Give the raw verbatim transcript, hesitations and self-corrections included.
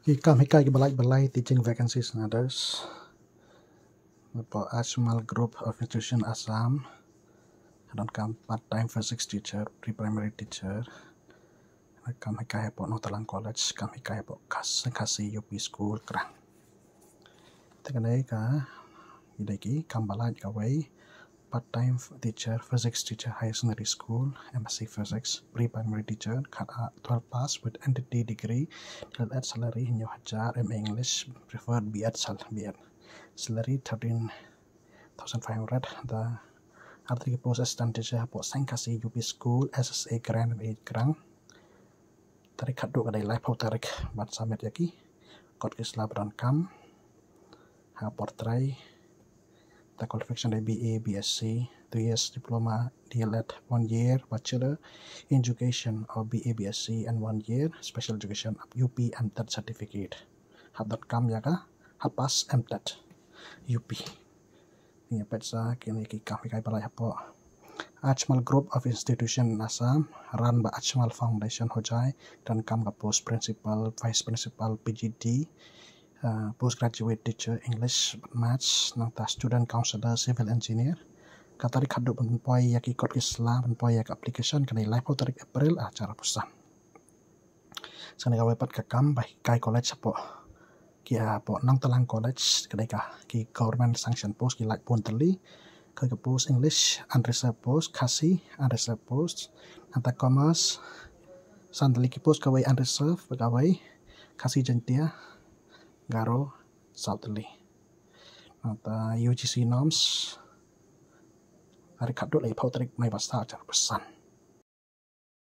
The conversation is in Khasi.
Ki kam hikai kiba laitbylai, teaching vacancies and others. Hapoh Ajmal Group of Institution Assam, donkam part-time physics teacher, pre-primary teacher. Kam hikai hapoh Nongtlang College, kam hikai hapoh Khasi, Khasi U P School Krang. Te kane ka, ki dei ki kam ba lait kawei, part-time f-, teacher, physics teacher, higher secondary school, M S C physics, pre-primary teacher, khat, ah, twelve pass with N T T degree, D L Ed, salary hynñiew hajar, M A English, preferred B Ed sal-, B Ed. Salary thirteen thousand five hundred, the other ki post assistant teacher hapoh Seng Khasi U P school, S S A grant and aid Krang. Tarik khatduh ka dei laiphew tarik ban submit ïa ki kot ki sla ba donkam. Ha por trei, the qualification dei B A, B S C, two years diploma, D L Ed, one year bachelor in education or B A, B S C and one year special education, U P M Ted certificate. Hap donkam ïa ka, hap pass M Ted U P. Ïa peit sa kine ki kam hikai ba lait hapoh Ajmal Group of Institution in Assam, run by Ajmal Foundation Hojai, donkam ka post principal, vice principal, P G D, uh, postgraduate teacher English, Maths, nangta student counselor, civil engineer. Ka tarik khatduh ban poi ïa ki kot ki sla, ban poi ïa ka application, ka dei laiphew tarik April, ah, arhajar arphew san. Sa kane kawei pat ka kam ba hikai college hapoh, ki, ah, hapoh Nongtlang College, ka dei ka, ki government sanction post, ki lait bun tylli. Ka, ka post English, unreserved post, Khasi, unreserved post. Nangta commerce, san tylli ki post, kawei unreserved, kawei Khasi Jaintia, Garo, saw tylli. Nangta U G C norms, tarik khatduh laiphew tarik Mai basa arhajar arphew san.